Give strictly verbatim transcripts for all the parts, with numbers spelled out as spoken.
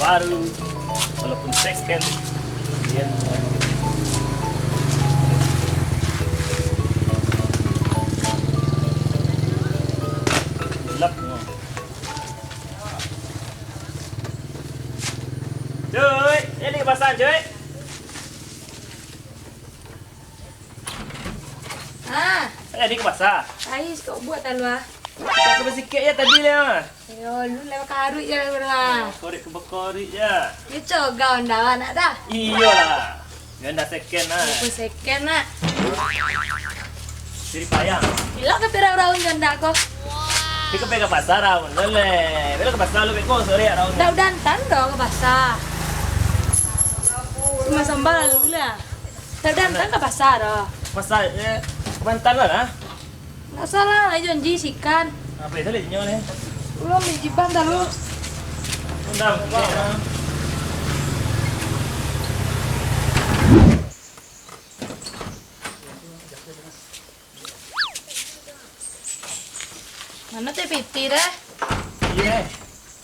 Baru, walaupun second, ya. Gelap semua. Cuy, jadi pasang, cuy. Ah. Jadi ka pasa? Ai, kok buek talu ah. Ka basikek je tadi lah. Yo, lu lewat karuik je lu lah. Korek ka bakorek je. Yo, cogah Honda anak dah. Iyolah. Honda second lah. Aku second nak. Siri payang. Ilok ka pirau raun Honda ko. Tapi ka pai ka pasa raun lo leh. Bilo ka pasa lu beko sore raun. Dah udah antan doh ka pasa. Cuma sambal lalu lah. Dah udah antan ka pasa doh. Pasa, eh, mantan lah lah. Ndak salah, lai janji sikan. Apa itu lai nyo leh? Ulun beli jiban talu. Undang, undang. Mano teh piti deh? Iyo.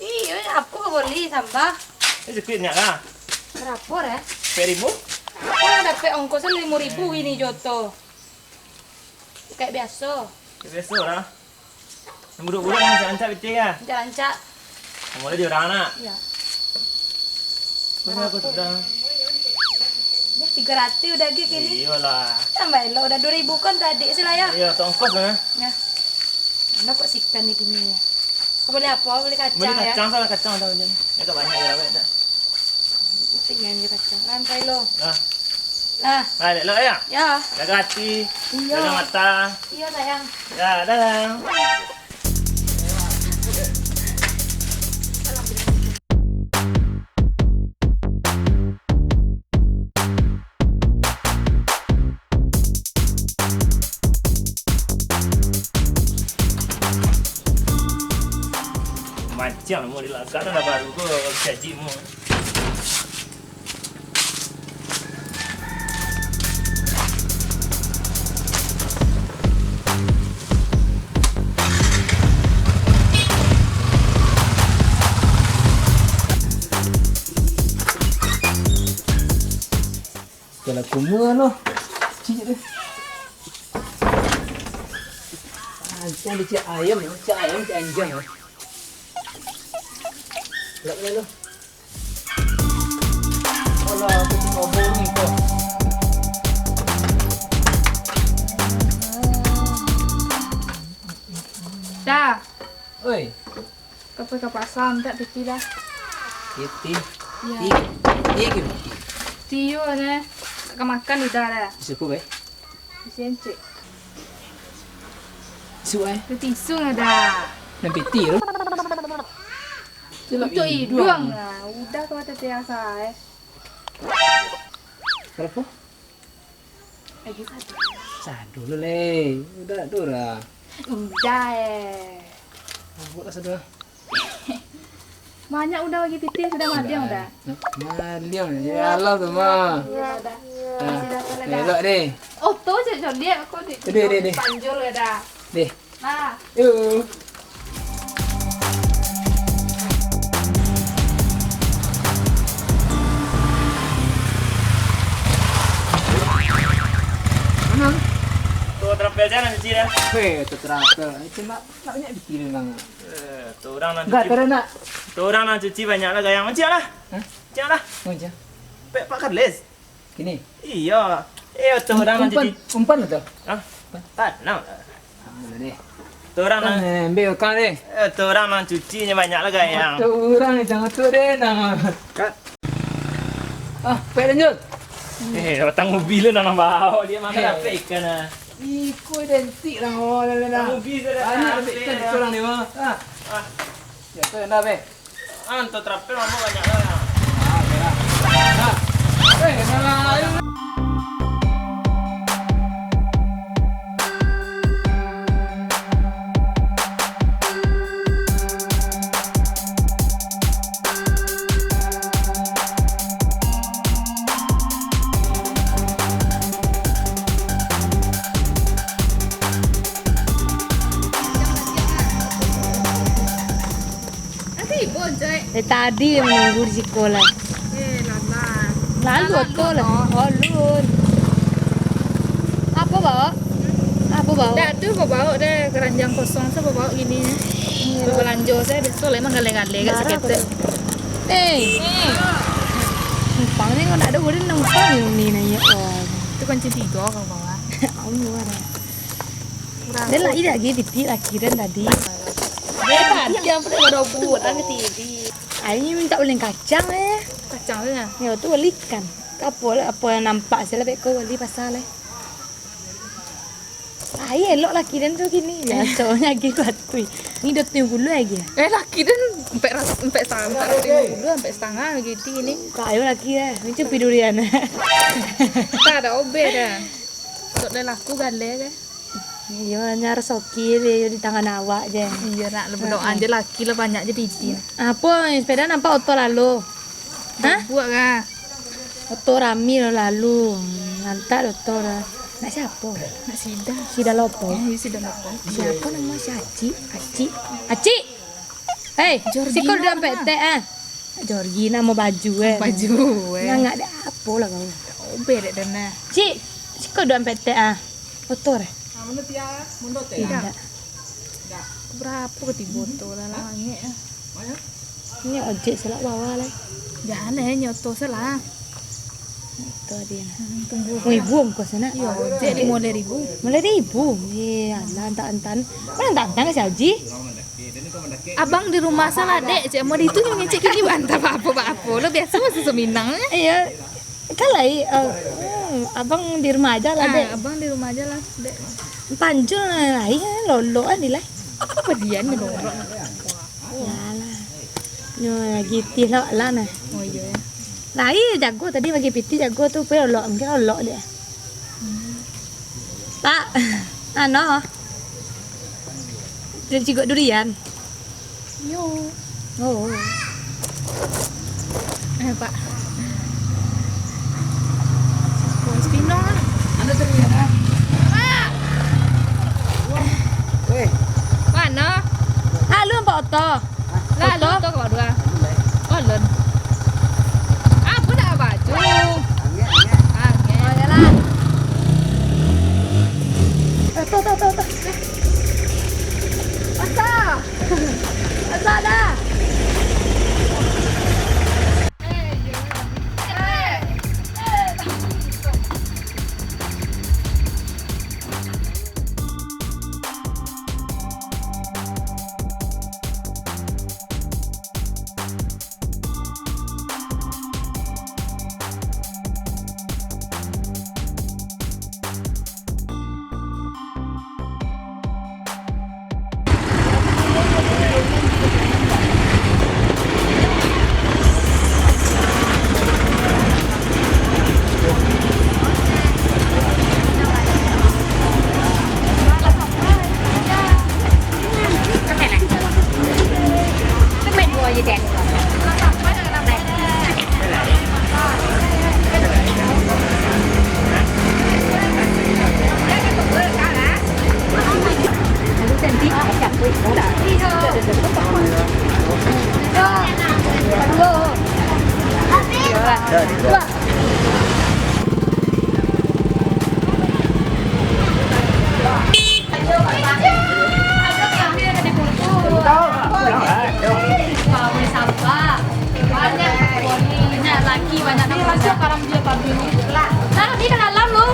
Iyo, aku ka boli sambah. Eh, cukuik nyak lah. Barapo deh? Ampek ribu? Aku lah dapek ongkos limo ribu ini joto. Kayak biaso. Kayak biaso lah. Nan buruak-buruak lah, rancak-rancak piti kah? Rancak-rancak. Mulai di urang nak. Iyo. Barapo? Ini tigo ratuih udah gek kini. Iyolah. Tambah elok udah duo ribu kan tadi sih lah yo. Iyo, tu ongkos lah. Yo. Mano kok sikan ni kini yo. Kau beli apo? Beli kacang yo. Beli kacang salah, kacang ado je. Yo, tak banyak je lah, tak. Tingga je kacang. Kan, Kailo. Nah. Nah. Nah, elok-elok yo. Yo. Jaga hati. Iyo. Jaga mata. Iyo, sayang. Yo, dadah. Mancang mo di langkah, dah baru ko kaji mo. Kalau kumua noh. Cik deh. Anjing, cik ayam, cik ayam, cik anjing. Gelap lah tu. Alah, aku cik kobong ni kau. Dah. Oi. Ka pai ka pasa, mintak piti dah. Piti? Iyo. Piti? Piti ke piti? Tiyo neh. Ka makan udah dah. Isi apo, Bai? Isi encik. Tisu, eh? Tisu dah. Nan piti tu? Untuak iduang lah. Udah kau tadi asa, eh. Barapo? Lagi satu. Sadu lo, leh. Udah tu lah. Udah, eh. Buek lah sadu lah. Banyak udah bagi piti, sudah maliang udah. Maliang, ya Allah tu mah. Iyo, dah. Ah, elok deh. Oto je coliak, kau di. Deh, deh, deh. Panjul ya dah. Deh. Nah. Yo. Mano? Tu terapel je nan cuci dah. Hei, tu terapel. Itu nak, nak banyak cuci memang. Eh, tu urang nan cuci. Enggak, tak ada nak. Tu urang nan cuci banyak lah gayang. Mancik lah. Hah? Mancik lah. Mancik. Pek Pak Karlis. Kini? Iyo. Eh, tu urang nan cuci. Umpan, umpan lah tu. Hah? Tanang. Ah, boleh deh. Tu urang nan, eh, ambil kau deh. Eh, tu urang nan cuci nyo banyak lah gayang. Tu urang ni jangan tu deh, nah. Kat. Ah, pek lanjut. Eh, datang mobil lu nan bawa dia makan apa ikan ah. Iko identik lah, oh, lah, lah, lah. Mobil sudah. Banyak ambil ikan di orang ni, mah. Ah. Ah. Ya, tu dah, beh. Anto terapel mah banyak lah. Ah, merah. Nah. Eh, nah, ayo. Nanti ibu, Joy. Dari tadi menunggu di siko lah. Eh, lama. Lalu Lama oto lah. Oto. Alun. Apo baok? Apo baok? Dak tu kau baok deh, keranjang kosong sa kau baok gini. Iya. Kau belanjo saya biaso lah, emang gale-gale gak Marah saketek. Kau. Eh. Eh. Numpang ni kau nak ada, boleh numpang ni, ni nanya kau. Itu kunci tiga kau bawa. Amu ada. Kurang. Dia lagi, lagi titik lagi dan tadi. Dia tadi yang pernah robot, angkat T V. Ai mintak uleng kacang eh. Kacang tu nah. Yo tu balikan. Apo lah, apo yang nampak salah beko bali pasal eh. Ai elok laki den tu kini. Biasonyo lagi kuat kui. Ni dua ratus lima puluh lagi. Eh laki den empat ratus, empat setengah, empat ratus lima puluh sampai setengah lagi ti ni. Kau ayo laki eh. Ni cupi durian. Tak ada obeh dah. Sok dah laku gale deh. Iyo, hanya rasoki be, iyo di tangan awak je. Iyo, nak berdoa je laki lah banyak je piti. Apo, sepeda nampak oto lalu? Hah? Buat kah? Oto rami lo lalu. Lantak oto lah. Nak siapo? Nak sida. Sida lopo. Eh, sida lopo. Siapo nama si Acik? Acik. Acik. Hei, Jorgina siko dua ampek tek ah. Jorgina mau baju eh. Baju eh. Ngangak dek apo lah kau? Obeh dek dana. Cik, siko dua ampek tek ah. Motor eh? Tidak. Berapa ketiga motor lah langit ah. Ini ojek selak bawah lah. Jangan eh nyoto salah. Itu dia. Hmm, tunggu. Lima ribu ongkos nak? Iya, ojek lima belas ribu. Lima belas ribu. Eh, alah, antak-antak. Mana antak-antak si Haji? Abang di rumah salah, Dek. Cek mau itu yang ngecek kini bantah apa-apa. Lo biasa masih seminang eh. Iya. Kan lai, eh, hmm, abang di rumah aja lah, Dek. Ah, abang di rumah aja lah, Dek. Panjul lah, iya, lolo kan, Dek. Apa dia ni lolo? Yalah. Nyo lagi tih lok lah nah. Oh iya. Lai jago tadi bagi piti jago tu, pai olok, mungkin olok dia. Pak, ano. Dia cigok durian. Yo. Oh. Eh, Pak. Wes pinong lah. Pak. Weh. Mano? Lalu empat oto. Lalu oto kau dua. Alun. Apa nak baju? Angin. Oh, yalah. Eh, tuh, tuh, tuh, tuh. Asa. Asa dah. Banyak laki, banyak. Nah, ni ka dalam lu.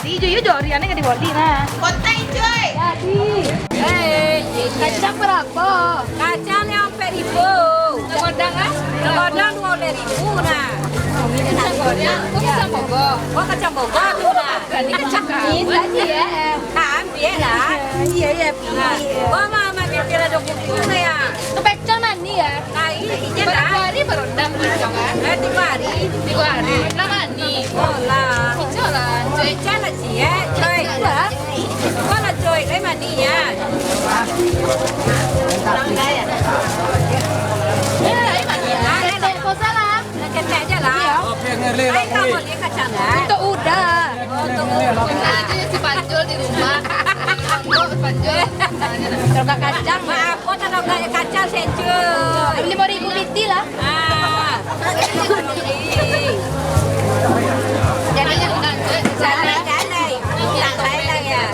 Jadi, jujur, jori aneh ka diboli, nah. Jadi. Hei, kacang berapa? Kacang yang ampek ribu. Godang, ah? Godang dua belas ribu, nah. Kacang godang. Oh, kacang bogor. Oh, kacang bogor tu, nah. Ini kacang kawin tadi, ya. Nah, ambil lah. Iya, iya. Nah, gua mah ambil pipil ada kutu, nah, ya. Kepecah mani, ya. Nah, ini, ini, nah. Berapa hari berendam, kan? Eh, tiga hari. Tiga hari. Nah, mani. Oh, lah. Kacang lah. Kacang lah, Cik, ya. Baik, lah. Kau lah, Joy, eh, mani, ya. Kurang gaya. Eh, eh, mani, ya. Ah, eh, eh. Kau salah. Nak cetek aja lah. Oke, Ngerli, Ai, tak boleh kacang, kan? Untuk udah. Oh, untuk udah. Nah, itu si Panjul di rumah. Tarogak kacang. Maaf, kok tarogak kacang, Sencu? Limo ribu piti lah. Ah. Jadi, santai-santai. Santai lah ya.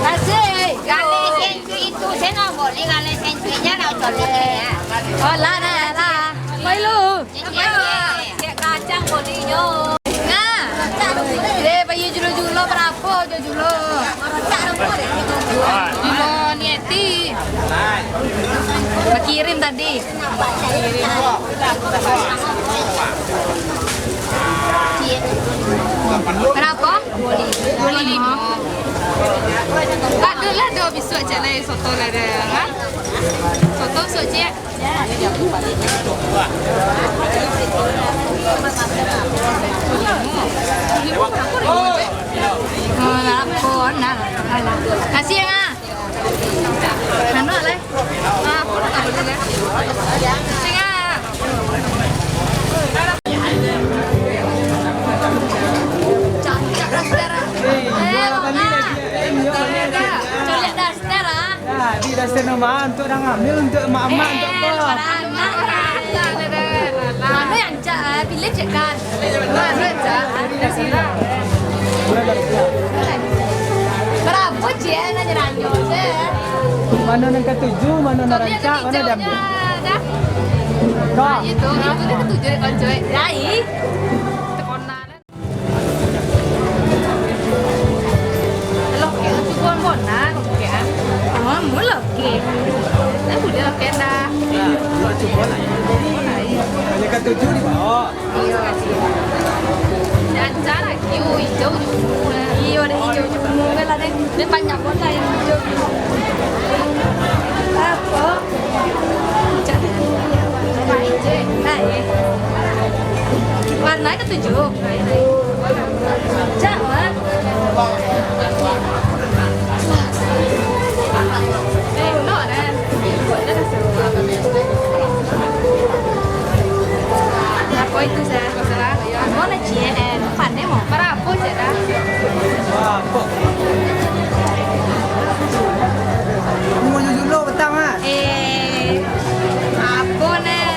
Kasih. Galeh Sencu itu, saya nak boleh galeh Sencu-nya nak colok ya. Oh, lah, lah, lah. Mai lu. Cek kacang bolihnyo. Nah. Eh, bayi julo-julo, barapo jo julo? Julo nieti. Bakirim tadi. Barapo? Duo limo. Ado lah, ado bisuak cek lai soto lah ado. Ha? Soto bisuak cek. Oh, lapor, nah, alah. Kasih ya, Nga. Anu, lah. Ah, aku nak tahu dulu, lah. Tengah. Cacak dah, saudara. Eh, Nga. Cacak dah, saudara. Jadi, dah seno mah, untuk urang hamil, untuk emak-emak, untuk apo? Mano nan rancak, ah? Pilih cek kan. Mano nan rancak? Barapo, Cik, nan nyeranyo, Cik? Mano nan katuju, mano nan rancak, mano diambiak? Dah. Dah. Itu, itu nan katuju dek konco, eh. Lai. Lokek tu cubo bona, lokek, ah. Oh, mun lokek. Eh, buliah lokek dah. Nah, cubo lah. Cubo lah, iyo. Hanya katuju di bawah. Iyo, kasih. Jan cara, iyo, hijau juo. Iyo, ado hijau juo. Mungkin lah, deh. Dia banyak bona yang hijau. Apo? Warna katuju. Cak, Wan. Apo itu, San? Masalah? Apo lah, Cien? Pandai mo? Barapo, Cien, dah? Barapo? Mau jujur lo, petang, ah. Eh, apo, nah?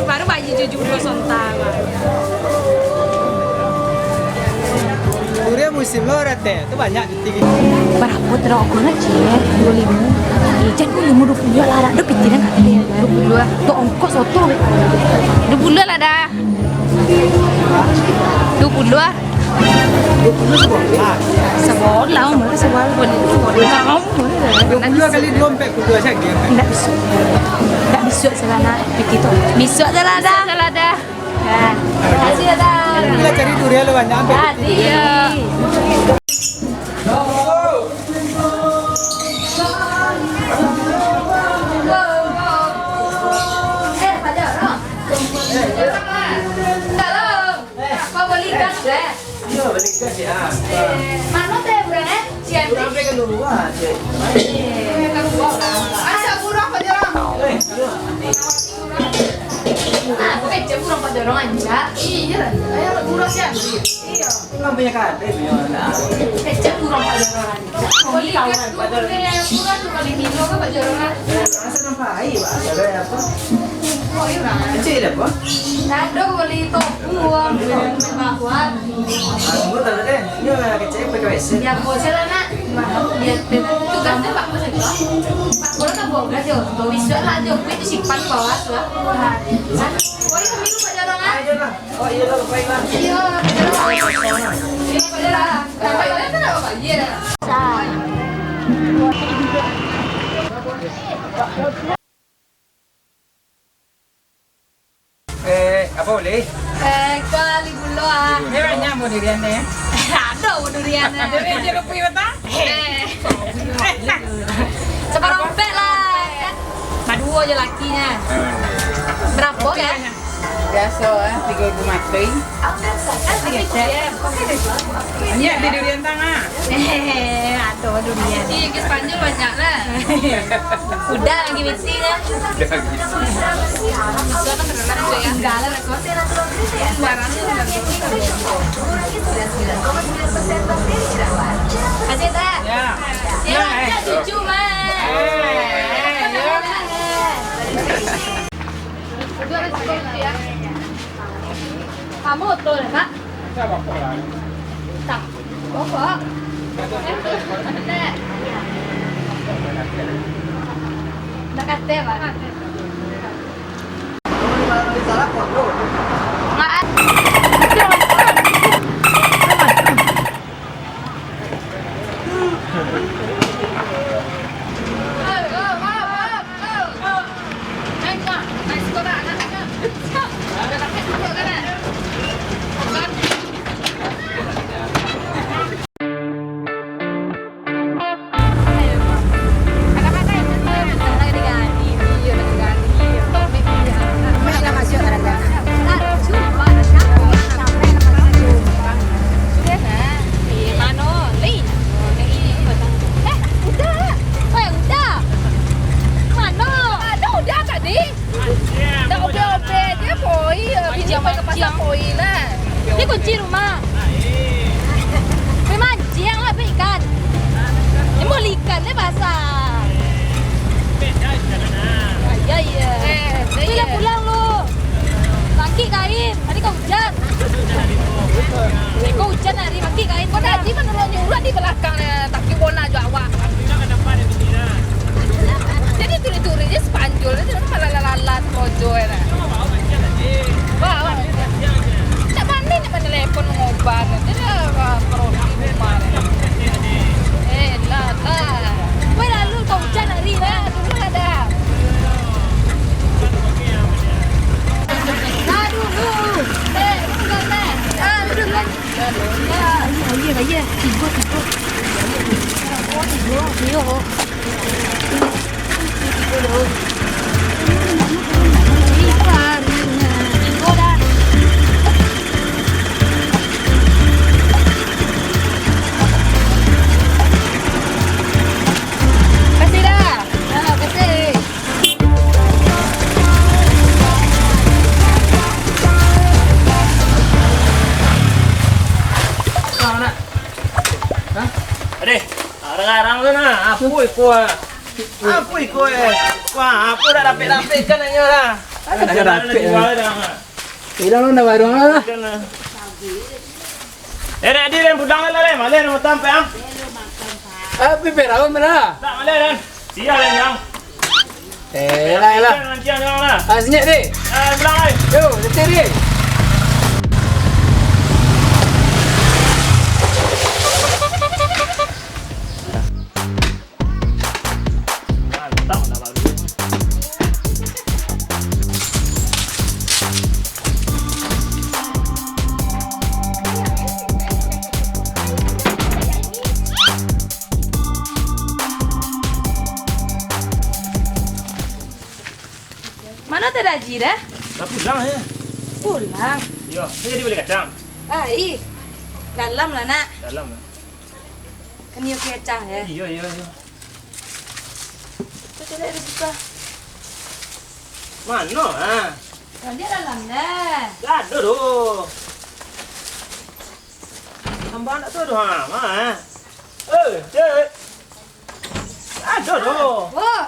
Baru bayi jujur lo sontak. Kuria musim lo rate, tu banyak. Barapo tadi ko lah, Cik? Duo limo. Eh, jan duo limo, duo puluah lah, ado piti nan kati. Duo puluah. Tu ongkos oto. Duo puluah lah dah. Duo puluah. Duo puluah sabolah. Sabolah, umur sabolah. Duo puluah kali duo, ampek puluah sajo. Ndak bisuak. Ndak bisuak salah nak piti tu. Bisuak salah dah. Bisuak salah dah. Nah, makasih, Dadang. Bila cari durian lo banyak, ambil. Tadi. Iya. Eh, Pak Jorong. Jorong, ah. Jorong. Apa boleh ikan, eh? Iyo, bali gas ya. Eh, mano teh urang, eh? Sian. Urang teh kalua, Cik. Eh, kalua urang. Asa urang Pak Jorong. Eh, kalua. Ah, kecek urang Pak Jorong ancak. Iyo, ayo urang sian. Iyo. Urang banyak kadai punya anak. Kecek urang Pak Jorong ancak. Bali gas tu, urang tu bali kilo ka Pak Jorong, ah? Rasa nampak air, Pak. Ada apa? Oh, iyo, urang. Kecek ada apa? Ndak ado, bali topu, urang tu, bakwan. Anu, tak ada. Ini orang kecil pakai wesen. Biar bosnya lah, nak. Biar tugasnya bagus itu. Pak Bola kan bagus aja. Bisa lah aja. Itu simpan di bawah tu lah. Wah, ini minum Pak Jorong, ah. Ayo lah. Oh, iya lah, baik lah. Iya, Pak Jorong. Iya, Pak Jorong. Pak Jorong kan apa, Pak? Iya. Eh, apa boleh? Eh, kali bulo, ah. Ni banyak mau durian ni, eh? Ada mau durian, eh. Ada jeruk puyuh, tak? Eh. Separompet lah, kan? Nah, duo je lakinya. Berapa, kan? Biasa, eh, tiga ribu mati. Kan tiga cek. Banyak di durian tangah. Eh, ada durian. Iya, ke Spanyol banyak lah. Udah lagi mati lah. Enggak lah, aku. Sembarang tu. Kamu betul, Pak? Tak. Bapak. Nak kata, Pak? Udah lah. Weh, udah. Mano? Ada udah tadi. Dah obeh-obeh je, poi. Bini poi ka pasar, poi lah. Ni kunci rumah. Pai manciang lah, pai ikan. Ni mau ikan ni basah. Iya, iya. Sudah pulang lu. Pakai kain. Tadi kau hujan. Kau hujan hari, pakai kain. Kau tadi menurut nyuruh di belakang ni. Tapi bona jo awak. Jadi turi-turi je Spanyol tu malah lalat rojo dah. Wah, wah. Tak pandai nak manelepon mangobah. Jadi profi rumah. Eh, lah, lah. Weh, lalu kau hujan hari lah. Dulu lah dah. Lah dulu. Eh, dulu lah. Ah, dulu lah. Kasih dah. Dah, kasih. Hah? Adeh, arang-arang tu nah, apo iko ah? Apo iko eh? Wah, apo dak dapek-dapek kan inyo lah? Dak dapek. Ilang lah, dah baru lah. Kan, ah. Eh, dek, di, den pulang lah, den. Maleh, den makan, Pak, ah. Ah, pi, pi, rawa, mana? Tak, maleh, den. Sial, den, yang. Eh, lah, lah. Nanti, yang, lah. Ah, senyap, dek. Ah, pulang, eh. Yo, setir, dek. Mantap lah baru. Mano tadi Aji dah? Lah pulang, ya. Pulang? Iyo, saya jadi bali kacang. Ai, dalam lah, nak. Dalam lah. Kan iyo kacang, ya? Iyo, iyo, iyo. Kita cari ada buka. Mano, ha? Nah, di dalam dah. Lah, ado tu. Tambah nak tu, ha, ha. Eh, cek. Ado tu. Oh,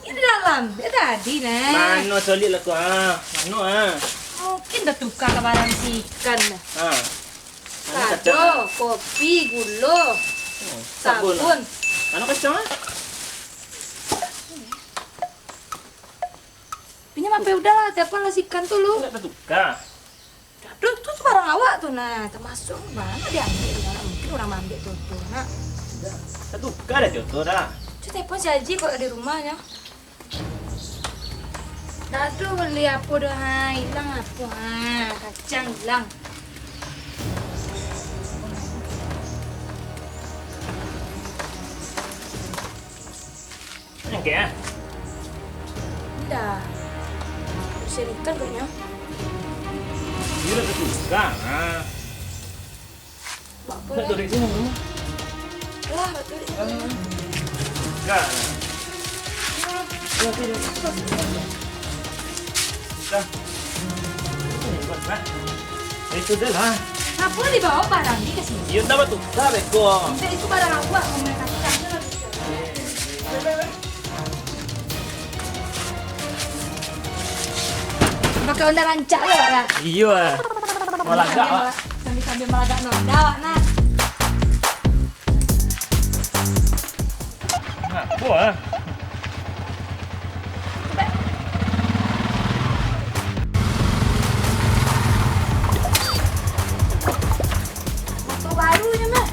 di dalam. Dia tadi, nah. Mano colik lah tu, ha? Mano, ha? Mungkin dah tukar ka barang si ikan dah. Ha. Kado, kopi, gulo, oh, sabun. Sabun. Mano kacang, ah? Pinjam apo udah lah, telepon lah si ikan tu lu. Ndak tatukar. Aduh, tu, tu barang awak tu nah, termasuk banyak diambil tu nah. Mungkin urang maambil tu, tu nah. Tatukar dah tu, tu dah. Cu telepon si Aji kok di rumahnyo. Aduh, bali apo doh, ha? Ilang apo, ha? Kacang ilang. Nangkek, ah? Indak. Usia nikah agaknyo. Iyo, lah tatukar, ha. Bak apo lah? Baturik tu, Mak. Lah, baturik. Dah. Dah. Itu dah lah. Ngapo dibawa barang ni ka sini? Iyo, ndak batukar beko. Ndak, itu barang awak, kau main kacang. Pakai onda rancak lo, Wak, yo? Iyo, ah. Malagak, Wak. Sambil-sambil malagak no onda, Wak, nah. Nah, buah. Motor baru nyo mah.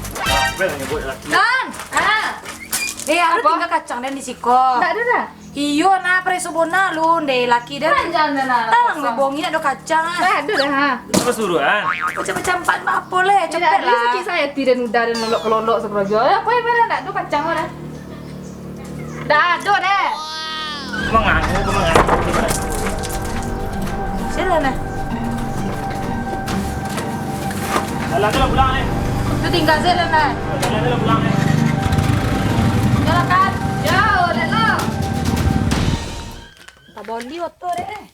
Bel nyebut laki. Kan? Ah. Eh, apo? Tingga kacang den di siko. Ndak ado doh. Iyo, nah, pareso bona lu, ndeh, laki den. Panjang dah, nah. Talang be bongi nak do kacang, ah. Ndak ado doh, ha. Apa suruh, ah? Macam-macam pan apo leh, cepet lah. Sakik sayati den udah den lolok-lolok sakarajo. Eh, apo nan ndak ado kacang lah. Ndak ado deh. Mangaku, mangaku. Sila, nah. Jalan tu lah pulang, eh. Tu tingga se lah, nah. Jalan tu lah pulang, eh. Jalan, kan? Yo, dah lah. Taboli oto deh, eh.